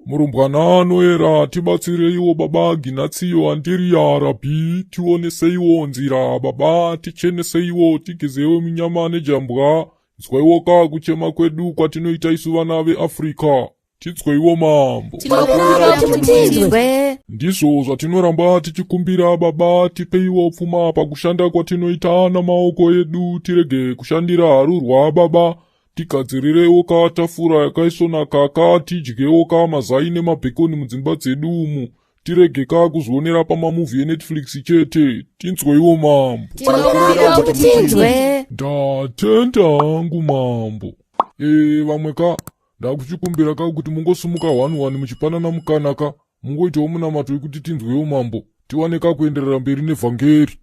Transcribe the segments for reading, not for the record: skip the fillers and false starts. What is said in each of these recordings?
Murumbwana anoera tibatsireiwo baba Ginatsiyo Andiriya Rabhi tioneseiwo nzira baba ticheneseiwo tigezewo minyama nejambwa nzwaiwo ka kuchema kwedu kwatinoita isu vana veAfrica tinzweiwo mambo. Tinokumbira kuti mutinzwe. Ndizvo zvatinoramba tichikumbira baba tipeiwo pfuma pakushanda kwatinoita namaoko edu tirege kushandira harurwa baba Tigadzirireiwo ka tafura yakaisvonaka ka tidyewo ka mazai nemabhekoni mudzimba dzedu umu tirege ka kuzvionera pamamovie eNetflix chete. Tinzweiwo mambo. Tinokumbira kuti tinzwe. Ndatenda hangu mambo. E, vamwe ka ndakuchikumbira ka kuti mungosimuka one one muchipanana mukana ka mungoitawo munamato wekuti tinzwewo mambo tiwane ka kuenderera mberi nevhangeri.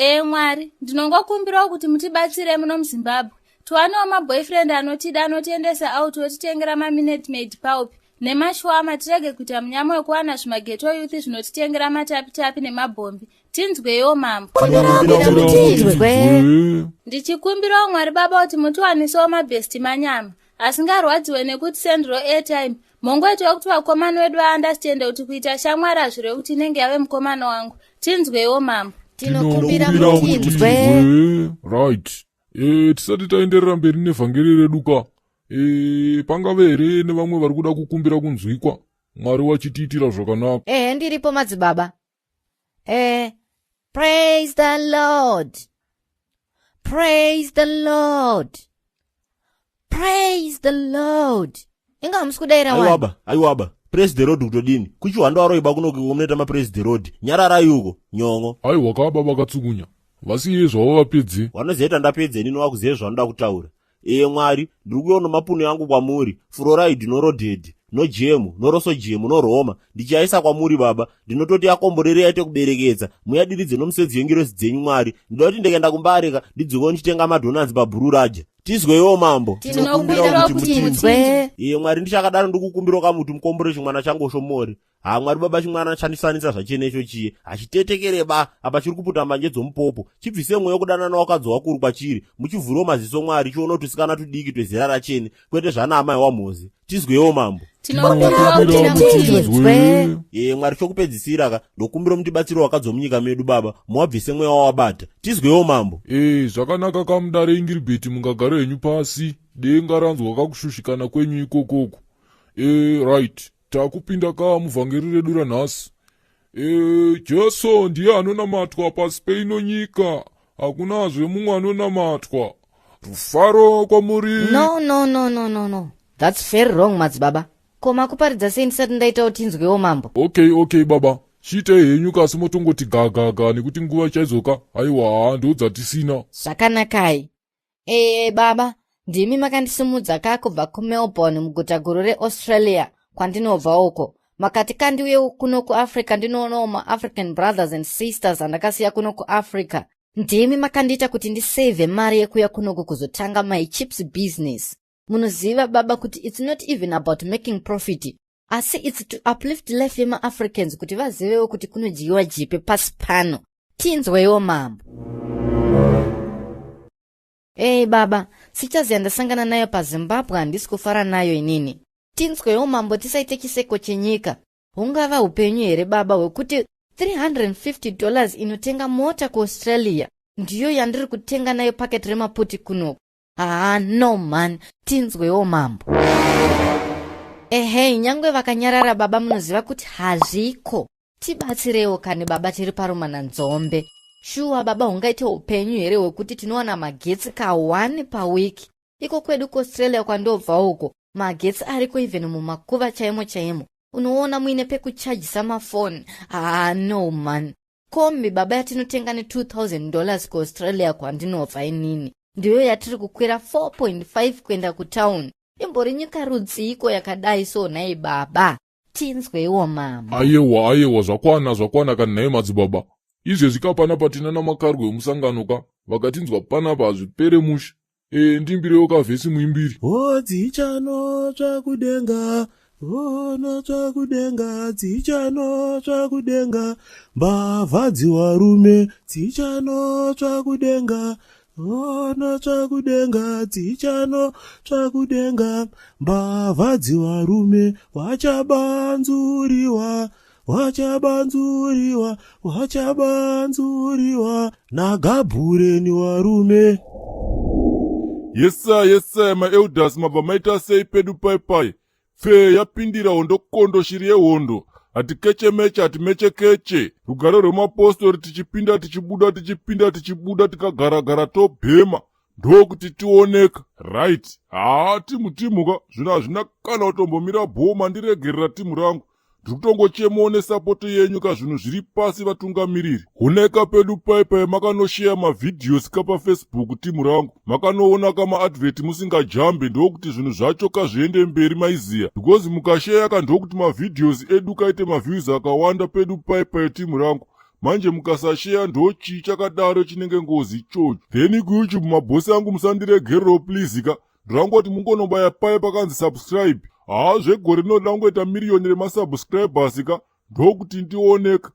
Ee Mwari, ndinongokumbirawo kuti mutibatsire muno muZimbabwe. Tiwanewo maboyfriend anotida anotiendesa out otitengera maminute maid pulp nemashwama tirege kuita munyama wekuwana zvimageto youth zvinotitengera matapitapi nemabhombi. Tinzweiwo mambo. Ndichikumbirawo Mwari baba kuti mutiwanisewo mabesti manyama asingarwadziwe nekuti sendro airtime Mongoitawo kuti vakomana vedu vaandastende kuti kuita shamwari hazvirevi kuti inenge yave mukomana wangu. Tinzweiwo mambo. Tinokumbira mutinzwe. Right. E, tisati taenderera mberi nevhangeri redu ka. E, pangave here nevamwe vari kuda kukumbira kunzwikwa? Mwari wachitiitira zvakanaka. Ehe, ndiripo madzibaba. Eh, praise the Lord. Praise the Lord. Praise the Lord. Inga hamusi kudaira wani. Aiwaba, aiwaba. Praise the Lord kutodini? Kuchihwanda waroiba kuno munoita ma praise the Lord. Nyararai uko, nyon'o. Aiwa ka baba katsukunya. Vasiyei zvavo vapedze. Wanoziva ndapedze ini wakuziva zvanoda kutaura. Ee Mwari, ndiri kuuya nomapunu yangu kwamuri, furoraidhi norodhedhi, nojemu, norosojemu, noroma, ndichiaisa kwamuri, Baba. Ndinototi akomborere aite kuberekedza, muyadiridze nomusodzi yengirozi dzenyu, Mwari. Ndinoda kuti ndikaenda kumbarika, ndidzokewo ndichitenga madhonanzi pabhuru raja. Tizweiwo, Mambo. Tinokumbirawo kuti mutinzwe. Iye Mwari, ndichakadaro ndikukumbirawo kamuti mukombore chimwana changu shomori. Ha Mwari baba chimwana chandisanisa zvachenecho chiye hachitetekere ba apa chiri kuputa mbanje dzomupopo chibvise mweya wekudanana wakadzi wakuru kwachiri muchivhurewo maziso Mwari chione tusikana tudiki twezera rachene kwete zvana amai wamhozi tizwewo mambo Tinokumbira Ee Mwari chokupedzisira ka ndokumbira mutibatsire wakadzi womunyika medu baba muwabvise mweya wawabata tizwewo mambo Ee zvakanaka kamudare Ingiribheti mungagare henyu pasi denga ranzwa kakushushikana kwenyu ikokoko Ee right Takupinda ka muvhangeri redu ranhasi. E, Jesu ndiye anonamatwa pasi peino nyika, hakunazve mumwe anonamatwa. Rufaro kwamuri. No, no, no, no, no, no. That's very wrong, madzibaba. Ko makuparidza sei ndisati ndaitawo tinzwewo mambo? Okay, okay baba. Chiitei henyu kasi motongoti gagaga nekuti nguva chaidzoka aiwa ndodzatisina. Zvakanakai. Ee baba, ndimi makandisimudza ka kubva kuMelbourne muguta guru reAustralia kwandinobva uko. Makati kandiuye kuno kuAfrica ndinoonawo maAfrican brothers and sisters andakasiya kuno kuAfrica. Ndimi makandiita kuti ndisave mari yekuya kunoku kuzotanga my chips business. Munoziva baba kuti it's not even about making profit asi it's to uplift life yemaAfricans kuti vazivewo kuti kunodyiwa jipe pasi pano. Tinzweiwo mambo. Ei baba, sichazi yandasangana nayo paZimbabwe handisi kufara nayo inini. Tinzweiwo mambo tisaite chiseko chenyika. Hungava upenyu here baba hwekuti 350 dollars inotenga mota kuAustralia ndiyo yandiri kutenga nayo packet remaputi kunoku. Haa no man, tinzwewo mambo. Ehei, nyangwe vakanyarara baba munoziva kuti hazviko. Tibatsirewo kani baba tiri parumana nzombe. Shuwa baba hungaite upenyu here hwekuti tinowana magetsi ka one pawiki. Iko kwedu kuAustralia kwandobva uko magetsi ariko even mumakuva chaimo chaimo. Unoona muine pekuchajisa mafoni. Haa no man. Kombi baba yatinotenga ne 2000 dollars kuAustralia kwandinobva inini. Ndiyo yatiri kukwira 4.5 kuenda kutown. Imbori nyika rudziiko yakadai so nhai baba? Tinzweiwo mambo. Ayewa ayewa zvakwana zvakwana kani nhai madzibaba. Izvezvi ka panapa tina namakarwe emusangano ka vakatinzwa panapa hazvipere mushe. E ndimbirewo ka vhesi muimbiri. O dzichanotsva kudenga vonotsva kudenga dzichanotsva kudenga mbavha dziwarume dzichanotsva kudenga. Ona tsvakudenga dzichano tsvakudenga mbavha dzivarume wachabanzuriwa wachabanzuriwa wachabanzuriwa nagabhureni warume. Yesa yesa maelders, mabva maita sei pedu pai pai? Pfee yapindira hondo kondo shiri yehondo. Hatikechemeche, hatimechekeche. Rugare rwemapostori, tichipinda tichibuda, tichipinda tichibuda, tikagaragara tobhema, ndokuti tioneka. Right, haa, timu timuka zvino hazvina kana kutombomira bhoma. Ndiregerera timu rangu, ndiri kutongochemawo nesupport yenyu ka. Zvinhu zviri pasi, vatungamiriri. Honeka pedu paipai, makanosheya mavideos ka paFacebook. Timu rangu, makanoona kamaadvert musingajambe, ndokuti zvinhu zvacho kazviende mberi, maiziya, because mukasheya ka, ndokuti mavideos edu kaite maviews akawanda pedu paipai, timu rangu. Manje mukasasheya, ndo chii chakadaro chinenge ngozi ichocho? Then kuYouTube, mabhosi angu, musandiregerero please ka. Ndirangoti mungonobaya pai pakanzi subscribe. Haa, zvegore rinoda kungoita miriyoni remasubscribers ka, ndokuti ndioneka.